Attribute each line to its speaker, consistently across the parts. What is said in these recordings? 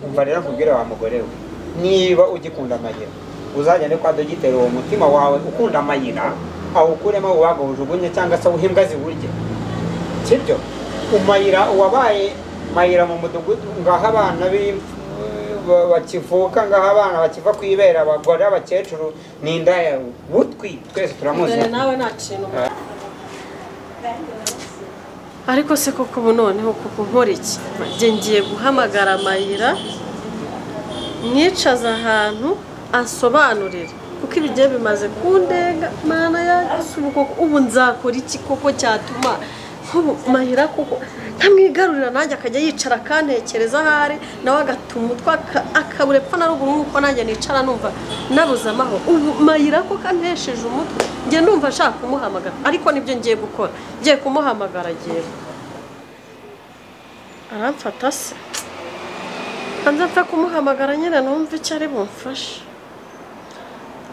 Speaker 1: Umva rero nkubwire wa mugore we, niba ugikunda Mayira uzagende kwa dogiteri, uwo mutima wawe ukunda Mayira awukuremo uwaga ujugunye cyangwa se uhimbwa ziwurye, sibyo? Umayira wabaye Mayira mu mudugudu, ngaho abana bakivuka, ngaho abana bakiva kwibera, abagore abakecuru n'indaya butwi, twese turamuzi.
Speaker 2: Nawe nta kintu. Ariko se koko ubu noneho koko nkora iki? Njye ngiye guhamagara Mayira mwicaza ahantu ansobanurire, kuko ibigiye bimaze kundenga. Mana yanjye, ubu nzakora iki koko cyatuma nk'ubu Mayira koko ntamwigarurira, nanjye akajya yicara akantekereza ahari, nawe agatuma umutwe akabura epfo na ruguru, nk'uko nanjye nicara numva nabuze amahoro. Ubu Mayira koko antesheje umutwe, njye ndumva nshaka kumuhamagara, ariko nibyo ngiye gukora, ngiye kumuhamagara. Agiye aramfata se, hanze mpfa kumuhamagara nyine numva icyo ari bumfashe.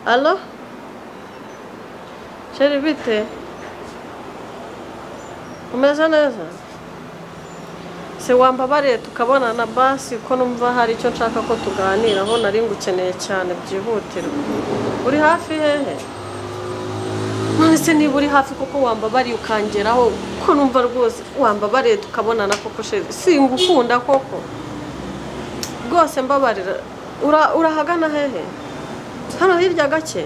Speaker 2: Alo chéri, bite? Umeze neza? Se wambabariye tukabonana basi, ko numva hari icyo nshaka ko tuganiraho, nari ngukeneye cyane byihutirwa. Uri hafi hehe? None se niba uri hafi koko wambabariye ukangeraho, ko numva rwose wambabariye tukabonana koko chéri, singukunda koko rwose, mbabarira. Urahagana hehe? Hano hirya gake.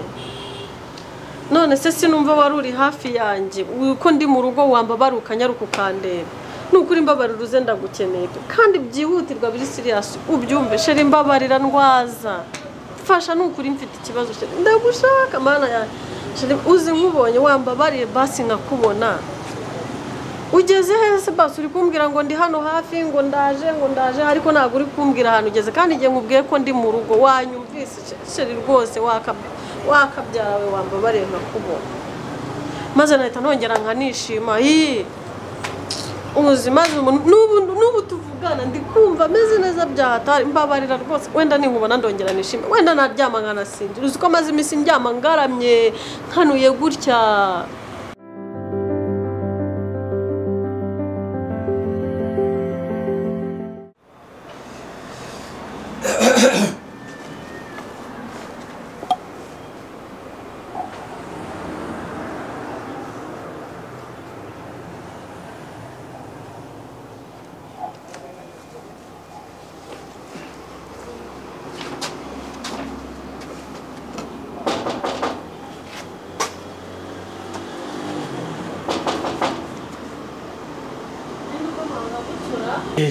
Speaker 2: None se sinumva wari uri hafi yanjye, uko ndi mu rugo wambabara ukanyaruka ukandeba. Nukuri mbabarira uze ndagukeneye kandi byihutirwa, biri serious, ubyumve chéri, mbabarira ndwaza, mfasha, nukuri mfite ikibazo chéri, ndagushaka mana yanjye chéri, uzi nkubonye wambabariye basi nkakubona. Ugeze hese basi? Uri kumbwira ngo ndi hano hafi, ngo ndaje, ngo ndaje, ariko ntabwo uri kumbwira ahantu ugeze, kandi igihe nkubwiye ko ndi mu rugo wanyumvise chéri rwose, wakabyarawe wambabariye nkakubona, maze nahita nongera nkanishima. Uzi maze n'ubu tuvugana ndi kumva ameze neza byahatari, mbabarira rwose, wenda ninkubona ndongera nishime, wenda naryama nkanasinzira. Uzi ko maze iminsi ndyama ngaramye nkanuye gutya.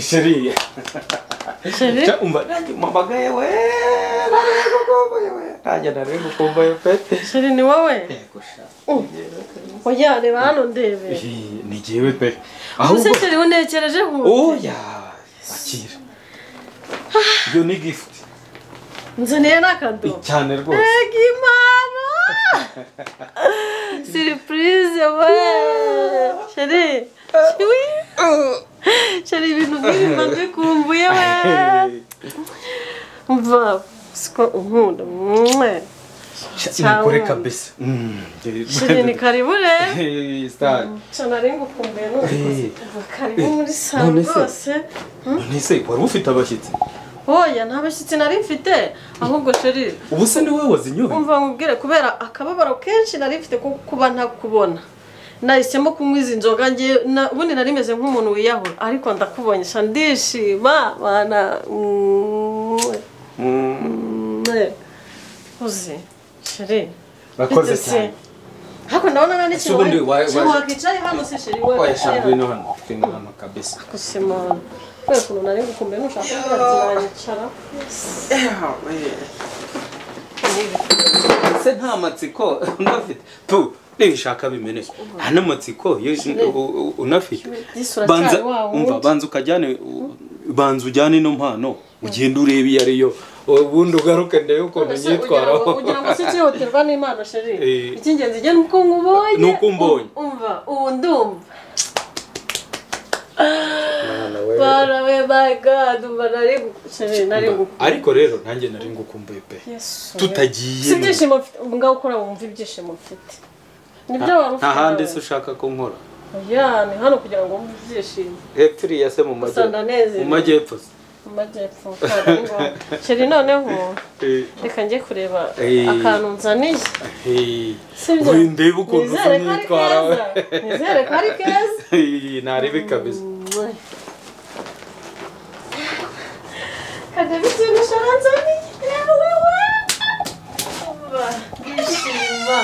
Speaker 3: Chéri, chéri, umva mpamagaye we, nanjye nari ngukumbuye pe.
Speaker 2: Chéri ni wowe? Oya reba hano ndebe.
Speaker 3: Ni jyewe pe.
Speaker 2: Ahubwo chéri untekerejeho?
Speaker 3: Oya, akira. Iyo ni gift.
Speaker 2: Nzaniye n'akadobo.
Speaker 3: Cyane rwose.
Speaker 2: Ega Imana! Surprise we! Chéri. Chéri ibintu nk'ibi mba mbikumbuye we. Umva siko unkunda.
Speaker 3: Nikore kabisa.
Speaker 2: Chéri ni karibu rero.
Speaker 3: Star.
Speaker 2: Nari ngukumbuye none. Karibu muri salo rwose.
Speaker 3: None se wari ufite abashyitsi?
Speaker 2: Oya nta bashyitsi nari mfite, ahubwo chéri
Speaker 3: ubu se ni wowe wazinyoye?
Speaker 2: Umva nkubwire, kubera akababaro kenshi nari mfite ko kuba ntakubona, nahisemo kunywa izi nzoga. Ngiye ubundi nari meze nk'umuntu wiyahura, ariko ndakubonye sha ndishima bana. Uzi chéri
Speaker 3: bakoze cyane.
Speaker 2: Hako ndabona nta n'ikintu wakicaye hano se chéri we?
Speaker 3: Oya sha ngwino hano, ngwino hano kabisa.
Speaker 2: Ako Simon, kubera ukuntu nari ngukumbuye ntushaka kumbwira ati nanicara.
Speaker 3: Se nta matsiko unafite tu nibishaka bimeneke, nta n'amatsiko unafite. Banza umva, banza ukajyane, banza ujyane ino mpano ugende urebe iyo ariyo, ubundi ugaruke ndebe ukuntu nyitwaraho.
Speaker 2: Kugira ngo sikihoterwa n'Imana chéri, icy'ingenzi njye nuko nkubonye.
Speaker 3: Nuko umbonye.
Speaker 2: Umva ubu ndumva Bara we, my God, umva nari ngukumbuye.
Speaker 3: Ariko rero nanjye nari ngukumbuye pe. Tutagiye.
Speaker 2: Si ibyishimo mfite, ngaho ukora wumva ibyishimo mfite. Nibyo wari ufite.
Speaker 3: Nta handi se ushaka ko nkora?
Speaker 2: Oya, ni hano kugira ngo wumve ibyishimo.
Speaker 3: Hepfo iriya se mu majyepfo. Mu majyepfo se.
Speaker 2: Mu majyepfo chéri noneho reka njye kureba akantu nzaniye. Sibyo?
Speaker 3: Ndebe ukuntu unyitwara.
Speaker 2: Nizere ko ari keza.
Speaker 3: Narebe kabisa.
Speaker 2: Kadebe ikintu ushaka nzaniye. Ndishima.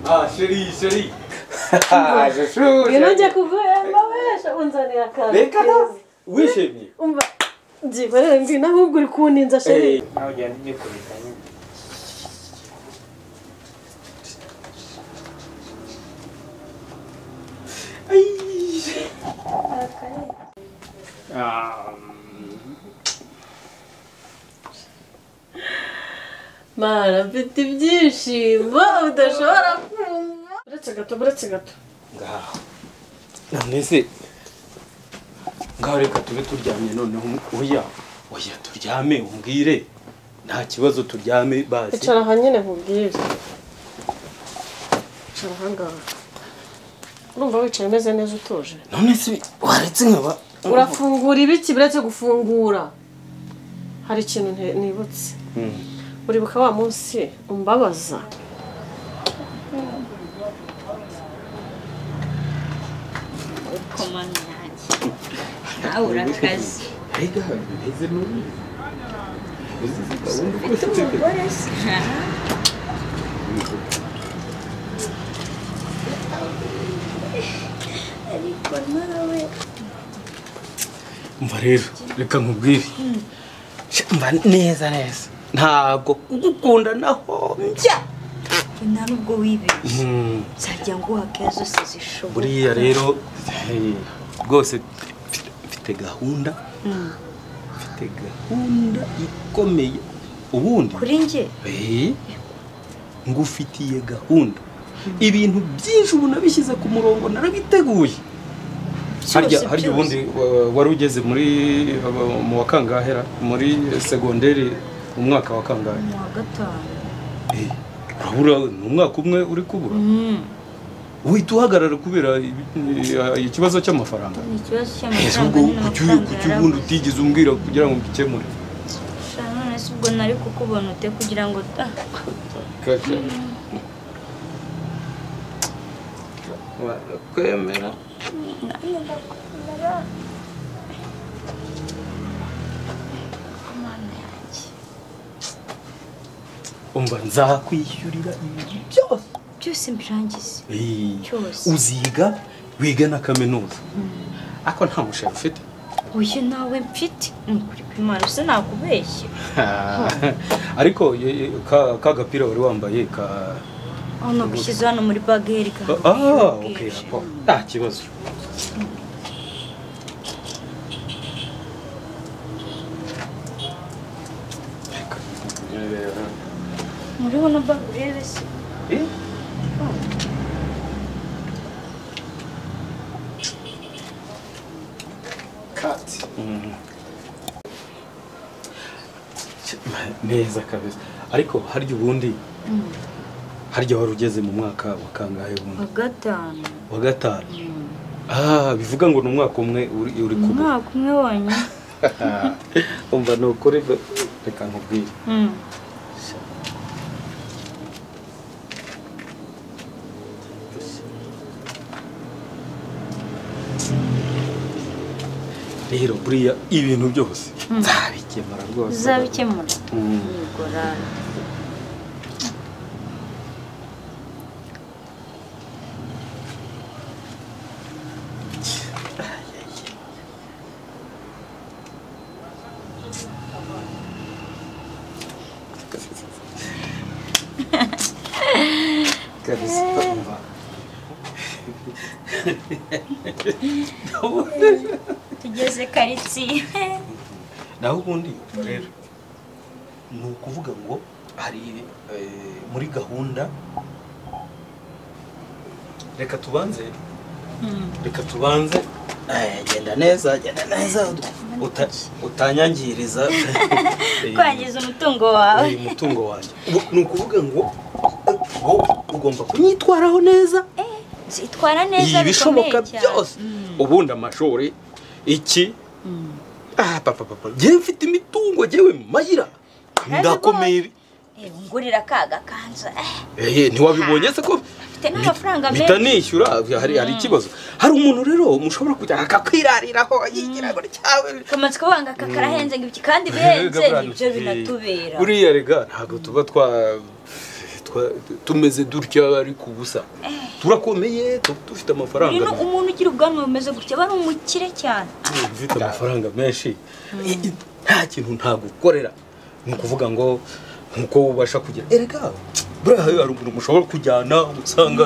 Speaker 3: Ah chéri chéri. Ah chouchou.
Speaker 2: Ngwino njye kuguhemba wesha unzaniye akantu.
Speaker 3: Reka da. Wishimye.
Speaker 2: Umva ngikorere ngwino ahubwo uri kuninza chéri.
Speaker 1: Nawe ugenda ugikubita nyine.
Speaker 2: Mara mfite ibyishimo udashobora kumva. Uretse gato, uretse gato.
Speaker 3: Ngaho. None se ngaho reka tube turyamye noneho. Oya, oya turyame umbwire. Nta kibazo turyame basi.
Speaker 2: Icara aha nyine nkubwire. Icara aha ngaha. Urumva wicaye umeze neza utuje.
Speaker 3: None se waretse nkaba
Speaker 2: urafungura ibiki biretse gufungura. Hari ikintu nibutse. Uribuka wa munsi umbabaza.
Speaker 4: Komana yanjye. Nawe urakaze.
Speaker 3: Ariko bimeze n'ubu.
Speaker 4: Ufite umugore se? Ariko nawe.
Speaker 3: Umva rero reka nkubwire. Mva neza neza. Ntabwo kugukunda naho njya.
Speaker 4: Nta nubwo wibeshye. Nzajya nguha keya zose zishoboka.
Speaker 3: Buriya rero rwose mfite gahunda. Mfite gahunda ikomeye. Ubundi
Speaker 4: kuri njye?
Speaker 3: Ngufitiye gahunda. Ibintu byinshi ubu nabishyize ku murongo narabiteguye. Harya ubundi wari ugeze muri mu wa kangahera muri segonderi umwaka wa kangahe?
Speaker 4: Mu wa gatanu.
Speaker 3: Urabura ni umwaka umwe uri kubura. Uhita uhagarara kubera ikibazo cy'amafaranga.
Speaker 4: Ni ikibazo cy'amafaranga.
Speaker 3: Kuki ubundi utigeze umbwira kugira ngo mbikemure?
Speaker 4: None se ubwo nari kukubona ute kugira ngo
Speaker 3: kwemera.
Speaker 4: Nanjye ndakwemera. Mana yanjye.
Speaker 3: Umva nzakwishyurira ibintu byose.
Speaker 4: Byose mbirangize. Cyose.
Speaker 3: Uziga wiga na kaminuza. Ako nta mushinga ufite.
Speaker 4: Oya nawe mfite. Ni ukuri kw'Imana se nakubeshye.
Speaker 3: Ariko ka gapira wari wambaye ka
Speaker 4: hano gushyize hano muri bageri ka.
Speaker 3: Ah, okay. Nta kibazo.
Speaker 4: Muriho na bag urebe se.
Speaker 3: Cut. Neza kabisa. Ariko harya ubundi harya wari ugeze mu mwaka wa kangahe ubundi?
Speaker 4: Wa gatanu.
Speaker 3: Wa gatanu. Ah, bivuga ngo ni umwaka umwe uri kubura.
Speaker 4: Umwaka umwe wonyine.
Speaker 3: Umva ni ukuri reka nkubwire. Rero buriya ibintu byose nzabikemura rwose.
Speaker 4: Uzabikemura? Yego rara. Tugeze karitsiye.
Speaker 3: Naho ubundi rero ni ukuvuga ngo hari muri gahunda reka tubanze genda neza utanyangiriza
Speaker 4: kwangiza umutungo wawe.
Speaker 3: Umutungo wanjye ni ukuvuga ngo ugomba kunyitwaraho neza.
Speaker 4: Itwara neza
Speaker 3: ibishoboka byose. Ubundi amashuri Iki ah papa papa njyewe mfite imitungo njyewe Mayira ndakomeye.
Speaker 4: Ngurira kaga kanzu.
Speaker 3: Ntiwabibonye se ko
Speaker 4: mfite n'amafaranga menshi
Speaker 3: bitanishyura? Hari ikibazo. Hari umuntu rero mushobora kujya akakwirariraho yigira ngo cyawe
Speaker 4: kamatsiko banga kakarahenze ngo iki kandi bihenze nibyo binatubera.
Speaker 3: Buriya rega ntabwo tuba tumeze dutya ari kubusa, turakomeye dufite amafaranga.
Speaker 4: Rero umuntu ugira ubwanwa bumeze gutya bari umukire cyane.
Speaker 3: Ufite amafaranga menshi nta kintu ntagukorera, ni ukuvuga ngo nkuko ubasha kugira. Erega buriya hari umuntu mushobora kujyana usanga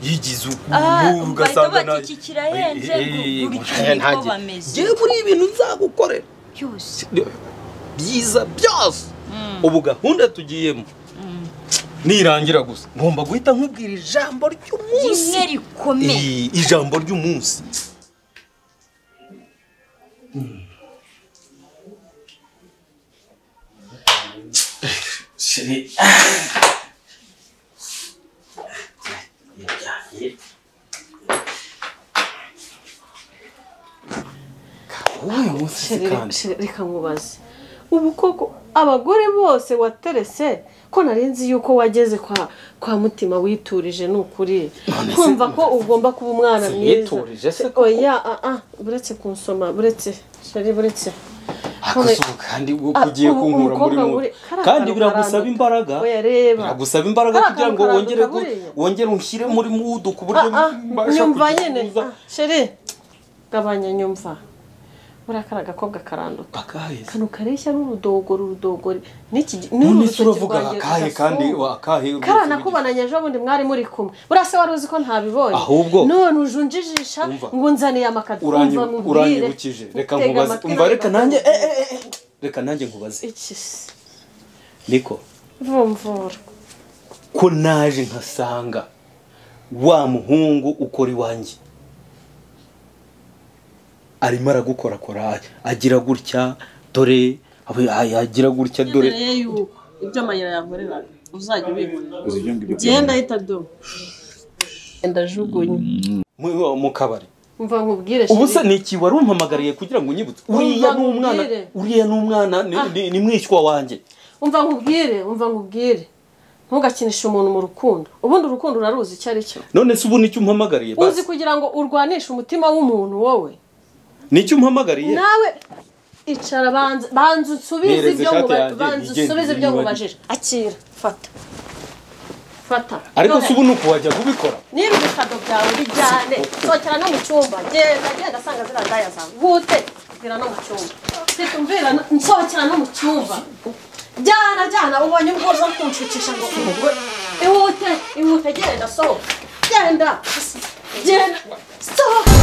Speaker 3: yigize ukuntu ugasanga
Speaker 4: nawe iki kirahenze gutya niko bameze.
Speaker 3: Ngiye muri ibintu nzagukorera
Speaker 4: byose
Speaker 3: byiza byose. Ubu gahunda tugiyemo nirangira gusa ngomba guhita nkubwira ijambo ry'umunsi
Speaker 4: rimwe rikomeye,
Speaker 3: ijambo ry'umunsi. Chérie.
Speaker 2: Reka nkubaze ubu koko abagore bose waterese ko narinzi yuko wageze kwa Mutima witurije nukuri kumva ko ugomba kuba umwana mwiza. Oya buretse kunsoma buretse chérie buretse
Speaker 3: kandi ugiye kunkura muri mu kandi biragusaba imbaraga, biragusaba imbaraga kugira ngo wongere unshyire muri mudu ku buryo mbasha
Speaker 2: nyumva nyene. Chérie gabanya nyumva burakara agakobwa karanduta kano kareshya n'urudogoro n'iki
Speaker 3: n'uruvuga akahe kandi akahe
Speaker 2: karana kubananye ejo bundi mwari muri kumwe burase wari uzi ko ntabibonye none ujunjijisha ngo nzaniye amakado.
Speaker 3: Uranyibukije reka nkubaze umva reka nanjye reka nanjye nkubaze
Speaker 2: iki
Speaker 3: niko
Speaker 2: vumvura
Speaker 3: ko naje nkasanga wa muhungu ukora iwanjye arimo aragukorakora agira gutya dore agira gutya dore
Speaker 2: ibyo Mayira yankorera uzajya ubibona. Genda ahita do ndajugunya
Speaker 3: mu kabari.
Speaker 2: Umva nkubwire
Speaker 3: ubu se ni iki wari umpamagariye kugira ngo unyibutse? Uriya n'umwana, uriya n'umwana ni mwishywa wanjye.
Speaker 2: Umva nkubwire, umva nkubwire ntugakinishe umuntu mu rukundo. Ubundi urukundo uraruzi icyo ari cyo.
Speaker 3: None se ubu nicyo umpamagariye?
Speaker 2: Uzi kugira ngo urwanishe umutima w'umuntu wowe
Speaker 3: nicyo umpamagariye?
Speaker 2: Nawe icara banza unsubize ibyo banza usubize ibyo nkubajije. Akira fata fata.
Speaker 3: Ariko se ubu nuko wajya kubikora?
Speaker 2: Niba ibikado byawe bijyane sokera no mu cyumba genda genda asanga ziriya ndaya zawe hute mvira no mu cyumba situmvira nsokera no mu cyumba jyana jyana ubonye ubwo uza kunshukisha ngo ihute ihute genda sohoka genda genda sohoka.